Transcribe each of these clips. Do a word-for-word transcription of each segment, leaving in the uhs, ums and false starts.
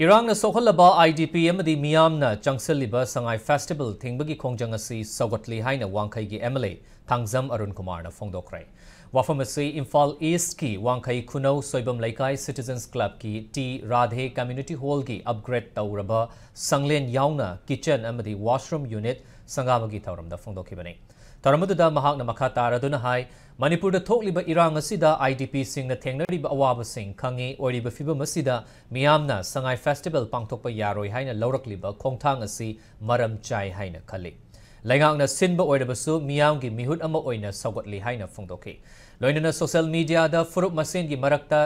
ꯏꯔꯥꯡꯅ ꯁꯣꯛꯍꯜꯂꯕ I D ꯄꯤ ꯑꯃꯗꯤ ꯃꯤꯌꯥꯝꯅ ꯆꯪꯁꯤꯜꯂꯤꯕ ꯁꯉꯥꯏ ꯐꯦꯁꯇꯤꯚꯦꯜ ꯊꯤꯡꯕꯒꯤ ꯈꯣꯡꯖꯪ ꯑꯁꯤ ꯁꯧꯒꯠꯂꯤ ꯍꯥꯏꯅ ꯋꯥꯡꯈꯩꯒꯤ M L A Thangjam Arun ꯀꯨꯃꯥꯔꯅ ꯐꯣꯡꯗꯣꯛꯈ꯭ꯔꯦ꯫ ꯋꯥꯐꯝ ꯑꯁꯤ ꯏꯝꯐꯥꯜ ꯏꯁ꯭ꯠꯀꯤ ꯋꯥꯡꯈꯩ ꯈꯨꯅꯧ ꯁꯣꯏꯕꯝ ꯂꯩꯀꯥꯏ ꯁꯤꯇꯤꯖꯟꯁ ꯀ꯭ꯂꯕꯀꯤ ꯇꯤ ꯔꯥꯙꯦ ꯀꯝꯃ꯭ꯌꯨꯅꯤꯇꯤ ꯍꯣꯜꯒꯤ ꯑꯞꯒ꯭ꯔꯦꯗ ꯇꯧꯔꯕ ꯁꯪꯂꯦꯟ ꯌꯥꯎꯅ ꯀꯤꯆꯟ ꯑꯃꯗꯤ ꯋꯥꯁꯔꯨꯝ ꯌꯨꯅꯤꯠ ꯁꯪꯒꯥꯕꯒꯤ ꯊꯧꯔꯝꯗ ꯐꯣꯡꯗꯣꯛꯈꯤꯕꯅꯤ꯫ ꯊꯧꯔꯝ ꯑꯗꯨꯗ ꯃꯍꯥꯛꯅ ꯃꯈꯥ ꯇꯥꯔꯗꯨꯅ ꯍꯥꯏ, ꯃꯅꯤꯄꯨꯔꯗ ꯊꯣꯛꯂꯤꯕ ꯏꯔꯥꯡ ꯑꯁꯤꯗ ꯑꯥꯏ ꯗꯤ ꯄꯤꯁꯤꯡꯅ ꯊꯦꯡꯅꯔꯤꯕ ꯑꯋꯥꯕꯁꯤꯡ ꯈꯪꯏ꯫ ꯑꯣꯏꯔꯤꯕ ꯐꯤꯚꯝ ꯑꯁꯤꯗ ꯃꯤꯌꯥꯝꯅ ꯁꯉꯥꯏ ꯐꯦꯁꯇꯤꯚꯦꯜ ꯄꯥꯡꯊꯣꯛꯄ ꯌꯥꯔꯣꯏ ꯍꯥꯏꯅ ꯂꯧꯔꯛꯂꯤꯕ ꯈꯣꯡꯊꯥꯡ ꯑꯁꯤ ꯃꯔꯝ ꯆꯥꯏ ꯍꯥꯏꯅ ꯈꯜꯂꯤ꯫ ꯂꯩꯉꯥꯛꯅ ꯁꯤꯟꯕ ꯑꯣꯏꯔꯕꯁꯨ ꯃꯤꯌꯥꯝꯒꯤ ꯃꯤꯍꯨꯠ ꯑꯃ ꯑꯣꯏꯅ ꯁꯧꯒꯠꯂꯤ ꯍꯥꯏꯅ ꯐꯣꯡꯗꯣꯛꯈꯤ꯫ ꯂꯣꯏꯅꯅ ꯁꯣꯁꯤꯌꯦꯜ ꯃꯤꯗꯤꯌꯥꯗ ꯐꯨꯔꯨꯞ ꯃꯁꯦꯟꯒꯤ ꯃꯔꯛꯇ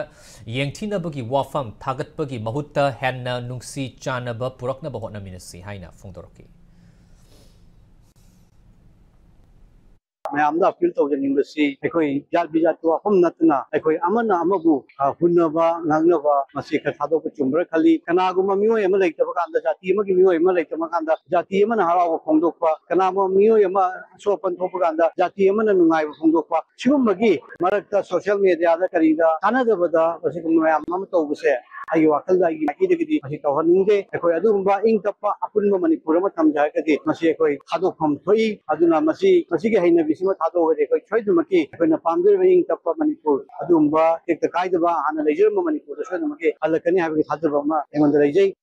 ꯌꯦꯡꯊꯤꯅꯕꯒꯤ ꯋꯥꯐꯝ ꯊꯥꯒꯠꯄꯒꯤ ꯃꯍꯨꯠꯇ ꯍꯦꯟꯅ ꯅꯨꯡꯁꯤ ꯆꯥꯟꯅꯕ ꯄꯨꯔꯛꯅꯕ ꯍꯣꯠꯅꯃꯤꯟꯅꯁꯤ ꯍꯥꯏꯅ ꯐꯣꯡꯗꯣꯔꯛꯈꯤ꯫ ꯃꯌꯥꯝꯗ ꯑꯄꯤꯜ ꯇꯧꯖꯅꯤꯡꯕꯁꯤ, ꯑꯩꯈꯣꯏ ꯖꯥꯠ ꯕꯤꯖꯥꯠꯀꯤ ꯋꯥꯐꯝ ꯅꯠꯇꯅ ꯑꯩꯈꯣꯏ ꯑꯃꯅ ꯑꯃꯕꯨ, ꯑ, ꯍꯨꯟꯅꯕ, ꯉꯥꯡꯅꯕ, ꯃꯁꯤ ꯈꯔ ꯊꯥꯗꯣꯛꯄ ꯆꯨꯝꯕ꯭ꯔꯥ ꯈꯜꯂꯤ꯫ ꯀꯅꯥꯒꯨꯝꯕ ꯃꯤꯑꯣꯏ ꯑꯃ ꯂꯩꯇꯕ ꯀꯥꯟꯗ, ꯖꯥꯇꯤ ꯑꯃꯒꯤ ꯃꯤꯑꯣꯏ ꯑꯃ ꯂꯩꯇꯕ ꯀꯥꯟꯗ, ꯖꯥꯇꯤ ꯑꯃꯅ ꯍꯔꯥꯎꯕ ꯐꯣꯡꯗꯣꯛꯄ, ꯀꯅꯥꯒꯨꯝꯕ ꯃꯤꯑꯣꯏ ꯑꯃ ꯑꯁꯣꯛ ꯑꯄꯟ ꯊꯣꯛꯄ ꯀꯥꯟꯗ, ꯖꯥꯇꯤ ꯑꯃꯅ ꯅꯨꯡꯉꯥꯏꯕ ꯐꯣꯡꯗꯣꯛꯄ, ꯁꯤꯒꯨꯝꯕꯒꯤ ꯃꯔꯛꯇ ꯁꯣꯁꯤꯌꯦꯜ ꯃꯤꯗꯤꯌꯥꯗ ꯀꯔꯤꯗ ꯀꯥꯟꯅꯗꯕꯗ ꯃꯁꯤꯒꯨꯝꯕ ꯃꯌꯥꯝ ꯑꯃ ꯇꯧꯕꯁꯦ ꯑꯩꯒꯤ ꯋꯥꯈꯜꯗ, ꯑꯩꯒꯤ ꯃꯥꯏꯀꯩꯗꯒꯤꯗꯤ ꯃꯁꯤ ꯇꯧꯍꯟꯅꯤꯡꯗꯦ꯫ ꯑꯩꯈꯣꯏ ꯑꯗꯨꯒꯨꯝꯕ ꯏꯪ ꯇꯞꯄ ꯑꯄꯨꯟꯕ ꯃꯅꯤꯄꯨꯔ ꯑꯃ ꯊꯝꯖ ꯍꯥꯏꯔꯒꯗꯤ ꯃꯁꯤ ꯑꯩꯈꯣꯏ ꯊꯥꯗꯣꯛꯐꯝ ꯊꯣꯛꯏ꯫ ꯑꯗꯨꯅ ꯃꯁꯤ, ꯃꯁꯤꯒꯤ ꯍꯩꯅꯕꯤꯁꯤꯃ ꯊꯥꯗꯣꯛꯑꯒꯗꯤ ꯑꯩꯈꯣꯏ ꯁꯣꯏꯗꯅꯃꯛꯀꯤ ꯑꯩꯈꯣꯏꯅ ꯄꯥꯝꯖꯔꯤꯕ ꯏꯪ ꯇꯞꯄ ꯃꯅꯤꯄꯨꯔ, ꯑꯗꯨꯒꯨꯝꯕ ꯇꯦꯛꯇ ꯀꯥꯏꯗꯕ ꯍꯥꯟꯅ ꯂꯩꯖꯔꯝꯕ ꯃꯅꯤꯄꯨꯔꯗ ꯁꯣꯏꯗꯅꯃꯛꯀꯤ ꯍꯜꯂꯛꯀꯅꯤ ꯍꯥꯏꯕꯒꯤ ꯊꯥꯖꯕ ꯑꯃ ꯑꯩꯉꯣꯟꯗ ꯂꯩꯖꯩ꯫